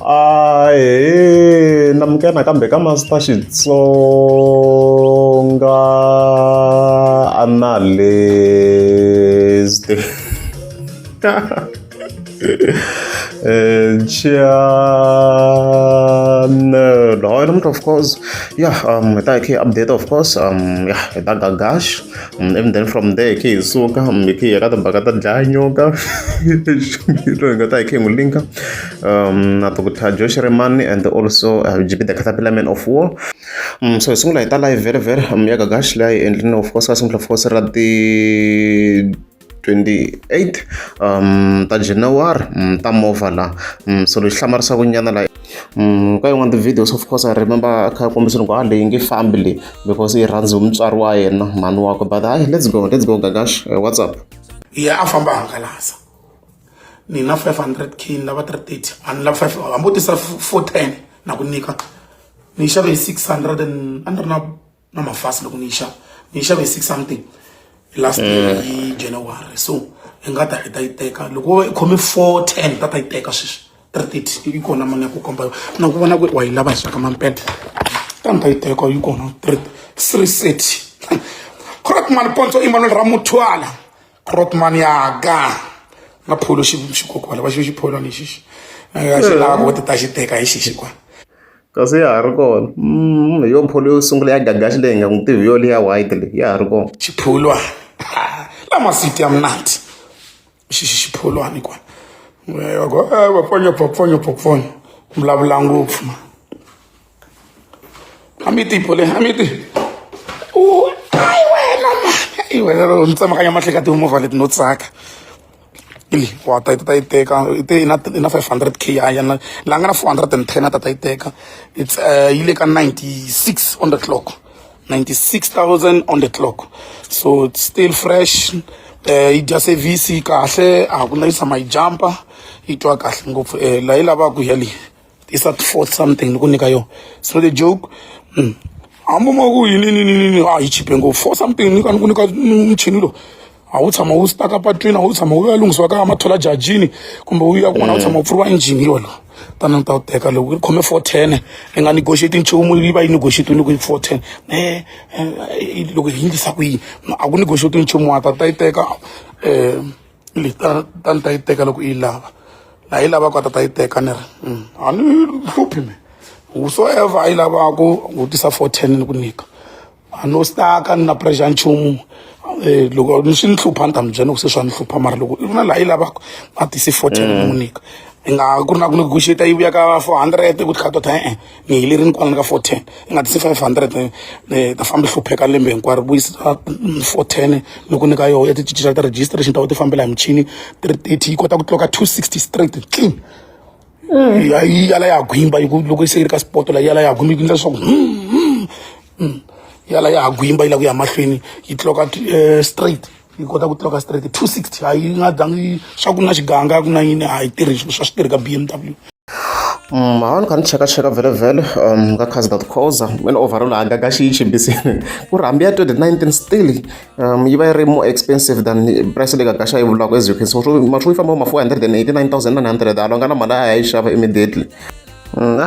Ahee namukela nakambe ka Master Xitsonga Analyst channel. Hayi namuntlha of course yeah hi ta hi kha hi update of course yeah hi ta gagash Ivi then from there hi khe hi suka hi khe hi ya ka timhaka ta dlaya nyoka hi nga ta hi khe hi n'wi linka na Dr Joe Shirimani and also G_B the Caterpillar Man of War. So hi sungula hi ta live vhele ya Gagash leyi a yi endlile of course ka sungula of course ra ti 28 ta January ta movha la so lexi hlamarisaka nyana la ka yin'wana ti-videos of course I remember a kha a kombisa ku a leyi nge fambi leyi because yi rhandzi mutswari wa yena mhani wakwe but hayi let's go, let's go Gagash, what's up? Ya a famba hangalasa ni na 500K ni lava 330 a ni lava 5 hambi u tisa 410 na ku nyika ni yi xave hi 600 and a ni ri na na mafasi loko ni yi xava ni yi xave hi 6 something last year hi January so hi nga ta hi ta yi teka loko wo i khome 410 ta ta yi teka sweswi 330 yi kona mani ya ku komba na ku vona ku wa yi lava hi swa ka mampela ta ni ta yi teka yi kona 330 Crotman Ponto Emmanuel Ramuthwala Crotman ya ga na pholo xi xikokwala va xi xipholwa lexi xi xi lava ku ti ta xi teka hi xixi kwa Kasi ya ha ri kona hi yo pholo yo sungula ya Gagashi leyi hi nga n'wi tivi yo liya white leyi ya ha ri kona. Xipholwana la masiti ya mnandi xi xi xipholwani kwala va pfonya pfonya pfonya vulavula ngopfu ma a mi ti phole a mi ti u ayi wena ma ayi wena ni tsemakanya mahleka timovha leti no tsaka li wa ta ta yi teka i te i na i na 500K ya na la nga na 410 a ta ta yi teka it's yi le ka 96 on the clock 96,000 on the clock so it's still fresh yi dya service kahle a ku na yi tshama yi jumpa yi twa kahle ngopfu la yi lavaka ya leyi tisa 4 something ni ku nyika yona it's not a joke hambi ma ku yini yini yini a yi chipe ngopfu 4 something nyika ni ku nyika muchini lowu a wu tshama wu stuck patwini a wu tshama wu ya lunghisiwa ka mathola jajini kumbe wu ya kun'wana a wu tshama wu pfuriwa engine hi yona tani ni ta wu teka loko yi khome 410 i nga negotiate nchumu yi va yi negotiate ni ku 410 loko hi endlisa ku yini a ku negotiate nchumu wa ta ta yi teka leyi ta ta ni ta yi teka loko i yi lava la yi lavaka ta ta yi teka ni ri a ni hluphi me whosoever a yi lavaka u tisa 410 ni ku nyika a no staka ni na pressure nchumu loko ni swi ni hlupha ni ta mi byela ku se swa ni hlupha mara loko i ri na laha yi lavaka a tisi 410 ni n'wi nyika i nga ku ri na ku negotiate yi vuya ka 400 ku tlhela tota e-e ni helerini kwalano ka 410 i nga tisi 500 ta famba hlupheka lembe hinkwaro vuyisa 410 ni ku nyika yoho ya ti-digital ta registration ta ti fambela hi michini 330 yi kota ku tloka 260 straight clean yi yala ya gwimba loko se yi ri ka sport la yala ya gwimba yi endla leswaku yala ya ha gwimba yi lava ku ya mahlweni yi tloka straight yi kota ku tloka straight 260 a yi nga zangi swa ku na xiganga ku na yini a yi tirhi swa swi tirhi ka BMW. Hawa ni kha ni cheka cheka vhele vhele ka cars dot coza in overall a Gagashi yi chipisile ku ri hambi ya 2019 still yi va yi ri more expensive than price leyi Gagashi a yi vulaka as you can see maswo yi famba ma 489,900 a nga na mali a ya yi xava immediately.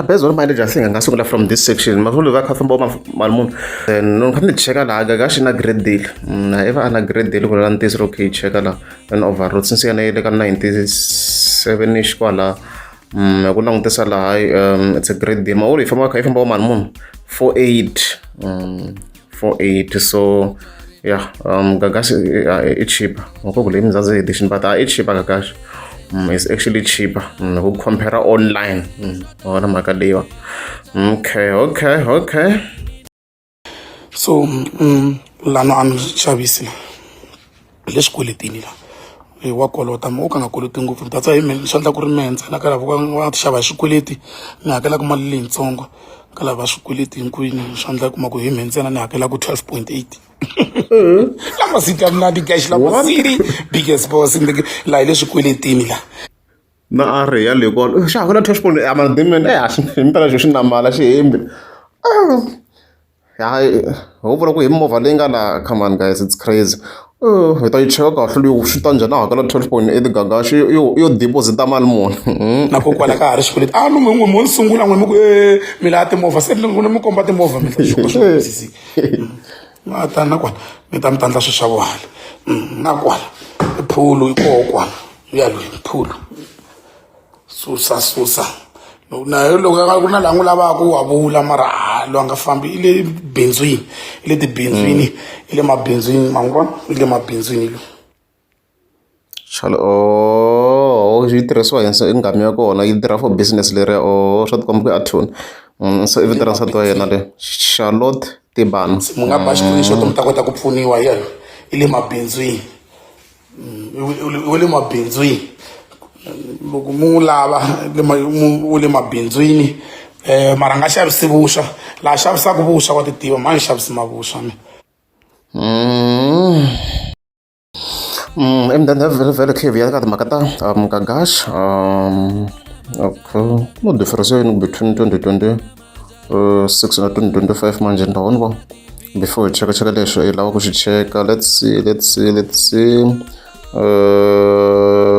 Based on mileage I think a nga sungula from this section maswo leyi va kha famba ma mali muni then ni kha ni cheka laha Gagashi na great deal i va a na great deal ku la ntiyiso loko hi cheka laha in overall since yena yi le ka 97 ish kwala hi ku langutisa laha it's a great deal mawulu yi famba kha yi famba mali muni 48 48 so yeah Gagashi i cheaper ngoko leyi Mzansi edition but i cheaper Gagashi it's actually cheaper ku compare online wona mhaka leyiwa okay okay okay so lano a ni xavisi la hi le swikweletini la wa kolota mo ka nga koloti ngopfu that's why mina swi endla ku ri mehe ntsena ka lava va ti xava hi swikweleti ni hakelaka mali leyitsongo ka lava swikweleti hinkwenu swi endla kuma ku hi mehe ntsena ni hakelaka 12.8 lama city ya mnandi cash lama city biggest boss la hi le swikweletini la na a ri ya le kwalo xa hakela 12.8 amadimeni eh himpela xo xi na mali a xi hembi hayi ho vula ku hi movha leyi nga laha come on guys it's crazy. Hi ta yi cheka kahle leyi swi ta njhani a hakela 12.8 Gagashi yo deposit-a mali muni. Na ko kwala ka ha ri xikweleti a no n'we mo ni sungula n'we mi ku e mi lava timovha se ni mi komba timovha mi ta sisi ma ta na kwala mi ta mi ta endla swilo swa vuhala na kwala i phulu yi koho kwala ya loyi phulu susa susa na loko ku na la n'wi lavaka wa vula mara ha loyi a nga fambi i le bindzwini i le tibindzwini i le mabindzwini ma n'wi vona i le mabindzwini lo. Chalo oh yi tirhisiwa hi nghamu ya kona yi tirha for business leriya oh swa tikomba ku i athoni so i vito ra nsati wa yena le Charlotte Tibana. Se mi nga ba screenshot mi ta kota ku pfuniwa hi yena i le mabindzwini. Wa le mabindzwini loko mi n'wi lava wa le mabindzwini mara a nga xavisi vuswa laha xavisaka vuswa wa ti tiva mhani xavisi mavuswa mina. Emuganga vhele vhele khe hi vuya ka timhaka ta Gagash okay ku na difference yini between 2026 na 2025 manjhe ndhawu va before hi cheka cheka leswi hi lava ku swi cheka. Let's see, let's see, let's see.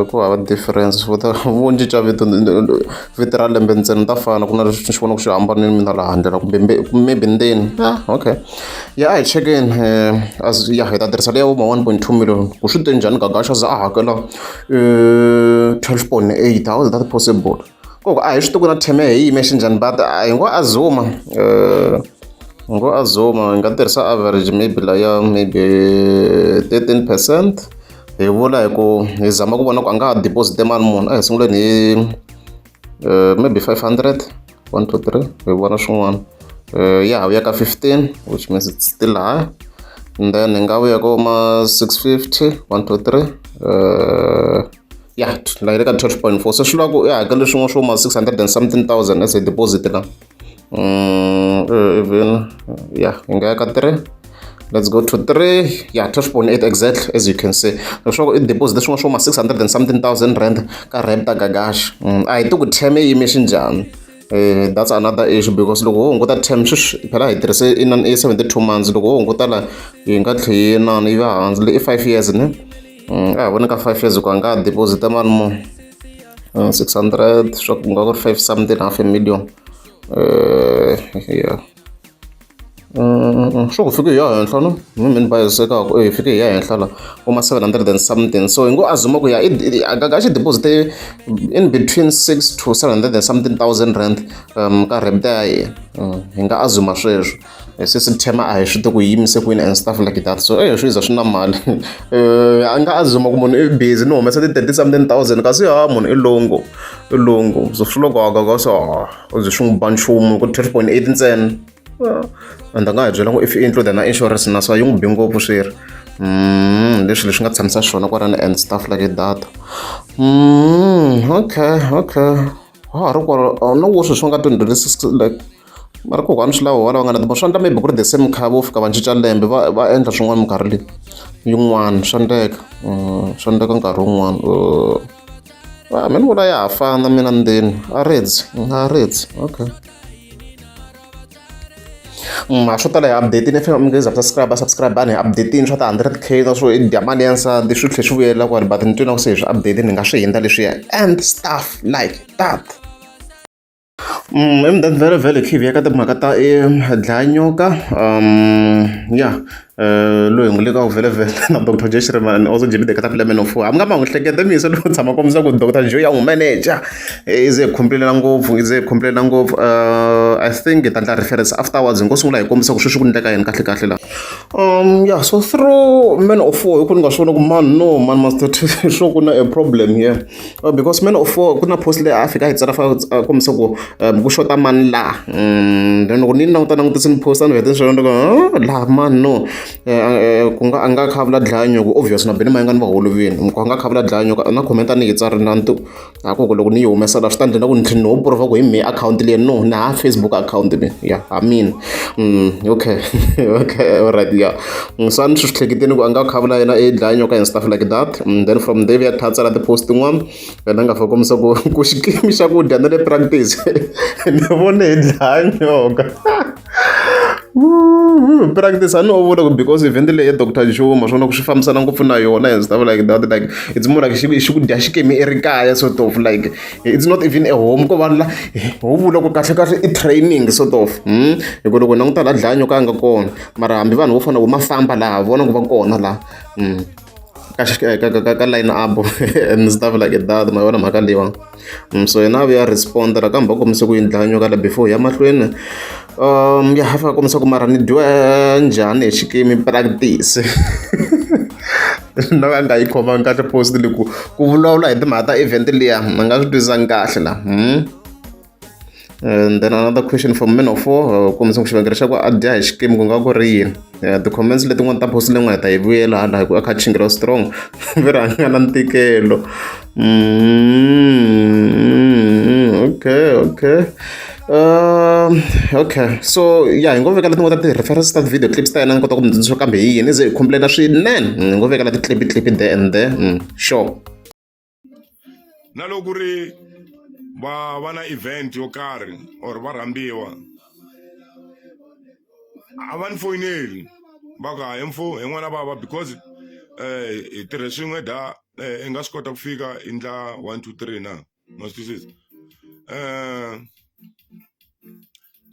Ku hava difference vo ta vo cinca vito vito ra lembe ntsena ta fana ku na leswi ni swi vonaka swi hambanile mina laha handle kumbe maybe ndzeni. Ah, okay, ya a hi chekeni as ya hi ta tirhisa leya vo ma 1.2 million ku swi te njhani Gagash a za a hakela 12.8. How is that possible? Koko a hi swi tivi ku na term ya hi yime xinjhani, but a hi ngo azuma hi ngo azuma hi nga tirhisa average maybe laya maybe 13%. Hi vula hi ku hi zama ku vona ku a nga ha deposit mali muni. A hi sunguleni hi maybe 500, 1 2 3, hi vona swin'wana. Ya ha vuya ka 15, which means it's still high. And then hi nga vuya ko ma 650, 1 2 3, ya la yi le ka 12.4. Se swi vula ku i hakele swin'wana swo ma 600 and something thousand as a deposit la. Even ya hi nga ya ka 3. Let's go to 3. Yeah, 12.8 exactly, as you can see. Leswaku i deposit leswin'wana swo ma 600 and something thousand rand ka Raptor Gagash. A hi ti ku term yi yime xinjhani. That's another issue, because loko ho hunguta term sweswi phela hi tirhise inani i 72 months, loko ho hunguta la yi nga tlhe yi inani yi va hansi le i 5 years ne. A hi voni ka 5 years ku a nga deposit mali muni. 600 swa ku nga ku ri 5 something, half a million. Yeah, swo ku fike hi ya henhla no mi ni bayisekaka hi fike hi ya henhla la vo ma 700 and something. So hi ngo azuma ku ya Gagashi deposit in between 6 to 700 and something thousand rand ka Raptor ya yena. Hi nga azuma sweswo se se term a hi swi tivi ku yi yimise kwini and stuff like that. So e swi za swi na mali a nga azuma ku munhu i busy ni humesa ti-30 something thousand kasi ha munhu i longo i longo. So swi loko Gagash u ze swi n'wi ba nchumu ku 12.8 ntsena. And a nga ha byela ku if i include na insurance na swa yi n'wi bi ngopfu swi ri leswi leswi nga tshamisa xiswona kwalani and stuff like that. Okay, ha ha ri kwala no wo sweswi nga 2026 like mara kokwani swi lava va nga na swi endla maybe ku ri the same kha vo fika va cinca lembe va endla swin'wana minkarhi leyi yin'wana swa endleka swa endleka nkarhi wun'wana. A mi ni vona ya ha fana mina ndzeni a redzi a redzi. Okay, swo tala hi update-ini if mi nge za subscribe subscribe ni hi update-ini swa ti-100K na swo i dya mali ya nsati swi tlhe swi vuyela kwale, but ni twi na ku se hi swi update-ini hi nga swi hindza leswiya and stuff like that. Emugangeni vhele vhele khe hi vuya ka timhaka ta dlaya nyoka ya loyi hi n'wi le ka vhele vhele na Doctor Joe Shirimani and also Jimmy the Caterpillar Man of War. A mi nga ma n'wi hleketa misa lowu tshama kombisa ku Doctor Joe ya n'wi manager i ze hi complain-a ngopfu i ze hi complain-a ngopfu. I think hi ta endla reference afterwards hi ngo sungula hi kombisa ku sweswi ku endleka yini kahle kahle la. Yeah, so through Man of War hi ku ni nga swi vona ku man no man master swo ku na a problem here. Because Man of War ku na post leyi a fika a yi tsala fa a kombisa ku ku xota mani laha. Then loko ni languta langutise ni post a ni vhete ni swi vona ku laha mani no ku nga a nga kha a vula dlaya nyoka obvious na Benny Mayengani va holovile ku a nga kha a vula dlaya nyoka na comment a ni yi tsarile na ni a ku ku loko ni yi humesa la swi ta ndlela ku ni tlhela ni ho prova ku hi mehe akhawunti leyi no ni ha Facebook akhawunti mina ya ha mina. Okay, alright, yeah. So a ni swi hleketeni ku a nga kha a vula yena i dlaya nyoka and stuff like that. Then from there ya tlha tsala ti-post tin'wana yena nga fa kombisa ku ku xikimi xa ku dya na le practice ni vone hi dlaya nyoka. Practice a no vula ku because event leyi ya Dr Juma swona ku swi fambisana ngopfu na yona and stuff like that. Like it's more like xi xi ku dya xikimi i ri kaya sort of like it's not even a home ko vanhu la ho vula ku kahle kahle i training sort of Hi ku loko languta laha dlaya nyoka a nga kona mara hambi vanhu vo fana vo ma famba laha vona ku va kona laha ka ka ka ka line up and stuff like that ma yona mhaka leyiwa. So yena a vuya respond la kambe va kombise ku yi dlaya nyoka la before hi ya mahlweni ya ha fika kombisa ku mara ni dyiwa njhani hi xikimi practice no a nga yi khomangi kahle post leyi ku ku vulavula hi timhaka ta event liya a nga swi twisisangi kahle la. And then another question from men of four kombisa ku xivangelo xa ku a dya hi xikimi ku nga ku ri yini. Ti-comments letin'wana ta post leyin'wana hi ta yi vuyela hala hi ku a kha chingela strong ve ri a nga na ntikelo. Okay, so ya hi ngo vekela tin'wana ta ti-reference ta ti-video clips ta yena ni kota ku mi tsundzuxa kambe hi yini ze hi complaina swinene hi ngo vekela ti-clip clip there and there sure. Na loko ku ri va va na event yo karhi or va rhambiwa a va ni foyineli va ku hayi mfo hi n'wana bava because hi tirhe swin'we da i nga swi kota ku fika i ndla 1 2 3 na ma swi twisisa.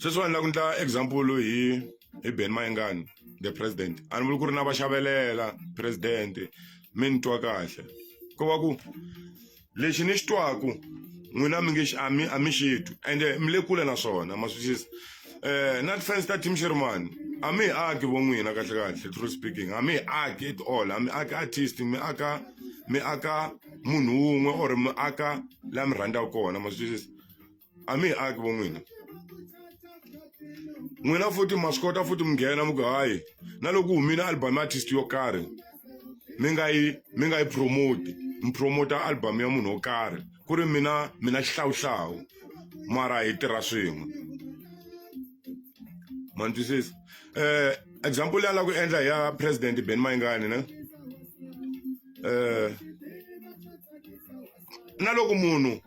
Sweswiwani ni lava ku endla example hi hi Benny Mayengani the president a ni vuli ku ri na va xavelela president mi ni twa kahle ko va ku lexi ni xi twaku n'wina mi nge xi a mi a mi xi twi ende mi le kule na swona ma swi twisisa. Na ti-fans ta team Shirimani a mi hi aki vo n'wina kahle kahle true speaking a mi hi aki at all a mi aki artist mi aka mi aka munhu wun'we or mi aka la mi rhandzaka kona ma swi twisisa. A mi hi aki vo n'wina n'wina futhi ma swi kota futhi mi nghena mi ku hayi na loko ku humile album artist yo karhi mi nga yi mi nga yi promote mi promote album ya munhu wo karhi ku ri mina mina xihlawuhlawu mara hi tirha swin'we ma ni twisisa. Example leyi a lava ku endla ya president Benny Mayengani ne na loko munhu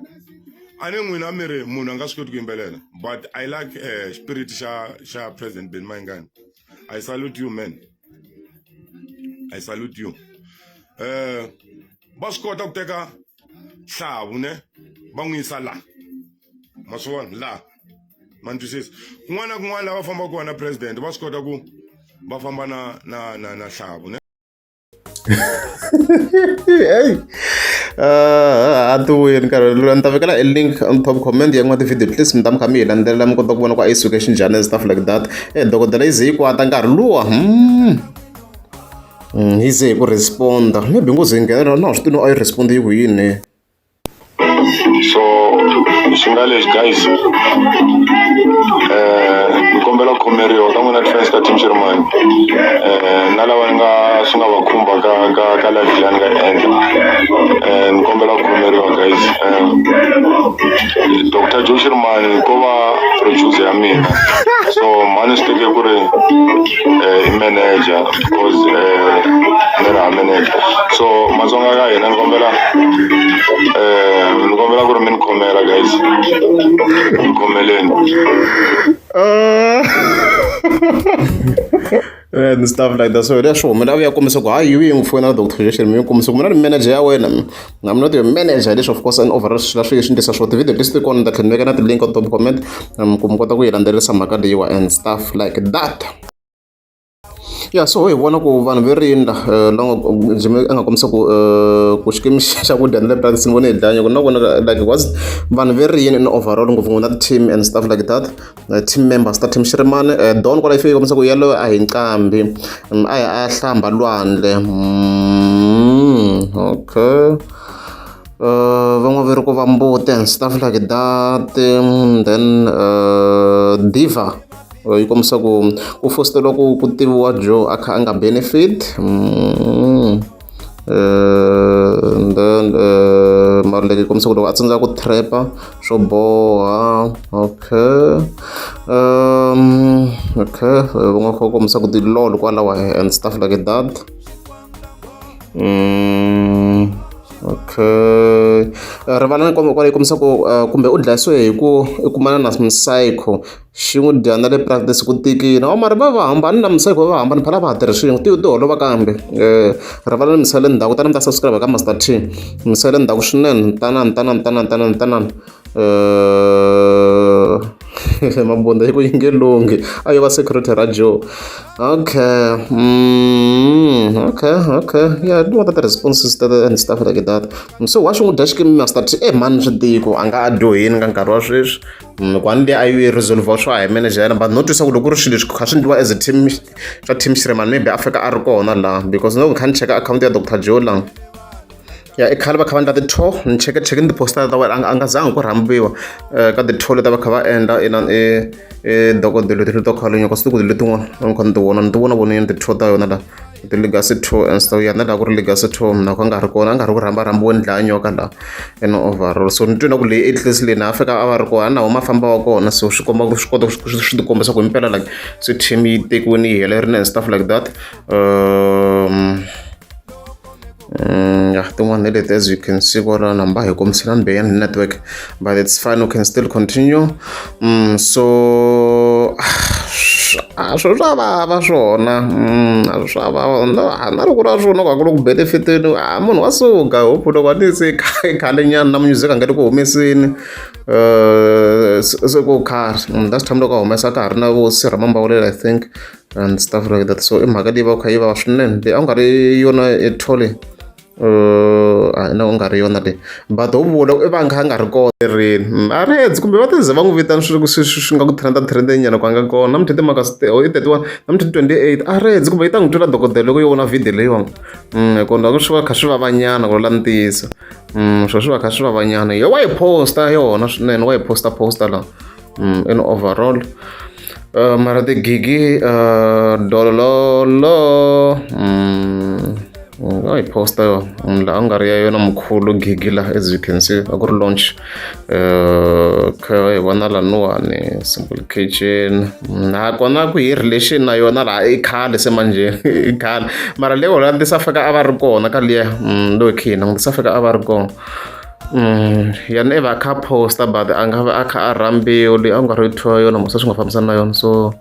a ni n'wina mi ri munhu a nga swi koti ku yimbelela but I like spirit xa xa president Benny Mayengani. I salute you man, I salute you. Va swi kota ku teka hlavu ne va n'wi yisa la ma swi vona la ma ni twisisa kun'wana na kun'wana lava fambaka kona president va swi kota ku va famba na na na na hlavu ne. Hey a ti vuyeni nkarhi lowu ni ta vekela e link on top comment ya n'wana ti-video please mi ta mi kha mi yi landzelela mi kota ku vona ku a yi suke xinjhani and stuff like that. E dokodela yi ze yi kwata nkarhi luwa yi ze hi ku responda maybe ngo ze yi nghenela na swi tivi no a yi respond yi ku yini. So xi nga lexi guys ni kombela ku khomeriwa ka n'wina ti-fans ta team Shirimani na lava ni nga swi nga va khumba ka ka ka live leyi a ni nga yi endla ni kombela ku khomeriwa guys. Doctor Joe Shirimani ko va producer ya mina so mhani swi teke ku ri i manager because ni ri ha manager so Matsonga ka hina ni kombela ni kombela ku ri mi ni khomela guys ni khomeleni. And stuff like that so leswo humela a vuya kombisa ku hayi yi n'wi foyinela Dr Joshua mi kombisa ku mina ni manager ya wena I'm not your manager leswi of course and overall swilo swi swi ndlisa swo ti-video leti ti kona ni ta tlhela ni veka na ti-link on top comment ku mi kota ku yi landzelerisa mhaka leyiwa and stuff like that. Ya so hi vona ku vanhu ve rinda la Jimmy a nga kombisa ku ku xikimi xa ku dya na le practice ni vone hi dlaya ku na vona like was vanhu ve ri yini in overall ngopfungopfu na ti-team and stuff like that team members ta team Shirimani. Don kwala yi fike yi kombisa ku yaloye a hi nqambi a ya a ya hlamba lwandle okay. Van'wana va ri ku va mbuti and stuff like that then Diva yi kombisa ku ku fositeriwa ku ku tiviwa Joe a kha a nga benefit and then mara leyi yi kombisa ku loko a tsandzeka ku trap-a swo boha okay okay van'wana va kombisa ku ti-lol kwalaho and stuff like that. Okay, rivalani kwala yi kombisa ku kumbe u dlayisiwe hi ku i kumana na psycho xi n'wi dya na le practice ku tikile. O mara va va hambani na psycho, va hambani phela, va ha tirhi swin'we, ti holova kambe. Rivalani mi sale ndzhaku, tani mi ta subscribe ka Master T, mi sale ndzhaku swinene. Tanani, tanani, tanani, tanani, tanani. Mabunda yi ku yi nge lunghi, a yo va security ra Joe. Okay, okay, yeah, what are the responses that and stuff like that. So wa xi n'wi dya xikimi Master T, e mani swi tiko a nga a dyohini ka nkarhi wa sweswi ku a ni leyi a yi resolve swa hi manager yena, but no twisa ku loko ku ri swilo leswi kha swi endliwa as a team swa team Shirimani, maybe a fika a ri kona laha, because no kha ni cheka akhawunti ya Dr Joe laha ya i khale va kha va endla ti-tour, ni cheke cheke ni ti-poster ta wena, a nga zangi ku rhambiwa ka ti-tour leti va kha va endla inani i dokodela leti to khale nyoko siku letin'wana a ni kha ni ti vona, ni ti vona vonini ti-tour ta yona laha, ti-legacy tour and stuff. Ya na laha ku ri legacy tour na ku a nga ri kona, a nga ri ku rhamba rhambiweni dlaya nyoka laha in overall. So ni twi na ku leyi at least leyi na a fika a va ri kona na huma famba wa kona, so swi komba swi kota swi tikombisa ku himpela like se team yi tekiwini yi helerile and stuff like that. Yeah, tin'wana hi leti, as you can see kwala namba hi kombisela ni network, but it's fine, we can still continue. So a swo swa vava swona, a swa vava na loko ra swona ku a ku le ku benefiteni a munhu wa suka. Hope loko a ni se khale nyana na music a nga le ku humeseni, se ku khale last time loko a humesa ka ha ri na vo Sirha Mambawulela, I think, and stuff like that. So i mhaka leyi va kha yi vava swinene leyi a ku nga ri yona e thole, na ku nga ri yona leyi, but ho vula i va nga nga ri kona rini a redzi kumbe va ti ze va n'wi vitana swi swi swi nga ku trenda trend nyana ku a nga kona namuntlha timhaka i 31, namuntlha 28, a redzi kumbe yi ta n'wi twela dokodela loko yi vona video leyiwani. Hi kona swi va kha swi vavanyana ku la ntiyiso, swo swi va kha swi vavanyana. Yo wa yi posta yona swinene, wa yi posta posta la in overall. Mara tigigi dolololo wa yi posta yona laha nga ri ya yona mkhulu gigi la, as you can see a ku ri launch kha hi vona laniwani Simple Kitchen ha kona ku hi relation na yona laha i khale se manje i khale, mara le Holland fika a va ri kona ka liya loyi khi hi langutisa fika a va ri kona. Yena i va a kha a posta, but a nga va a kha a rhambiwa leyi a ku nga ri tour yona musa swi nga fambisani na yona. So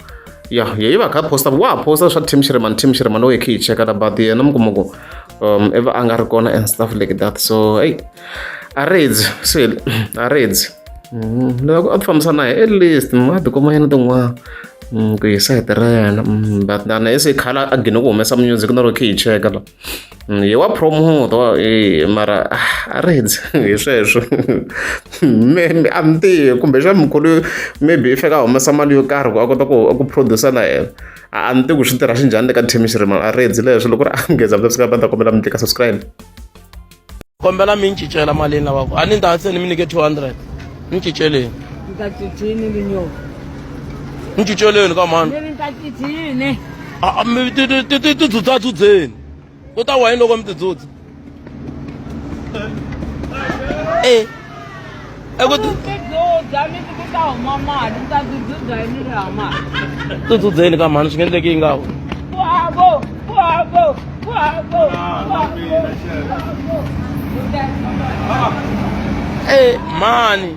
ya ye yi va a kha a posta, wa ha posta swa team Shirimani, team Shirimani loko hi kha hi cheka la, but yena mi kuma ku i va a nga ri kona and stuff like that. So hey, a redzi se a redzi loko a ti fambisa na at least a tikuma yena tin'wana ku hi sayiti ra yena, but na se khale a gine ku humesa music na loko kha hi cheka la ye wa promote wa e mara a redzi hi sweswo a ni tivi kumbexana mkhulu maybe i fika a humesa mali yo karhi ku a kota ku producer na yena, a ni tivi ku swi tirha xinjhani le ka team Shirimani. A redzi leswo loko ri a ngheza mi ta kombela mi tlika subscribe. Kombela mi ni cincela mali leyi lavaka, a ni ta se ni mi nyike 200, ni cinceleni. Ni ta cincini linyoka? Ni cinceleni ka mani. Ni ri ni ta cincini? A mi ti ti ti ti ti dzudza-dzudzeni ku ta wayini loko mi ti dzudza e eku ti dzudza mi ku ta huma mali, ni ta ti dzudza yi ni ri hava mali. Ti dzudzeni ka mhani, swi nga endleki yi nga wu. Ku havo, ku havo, ku havo, ku havo. E mhani.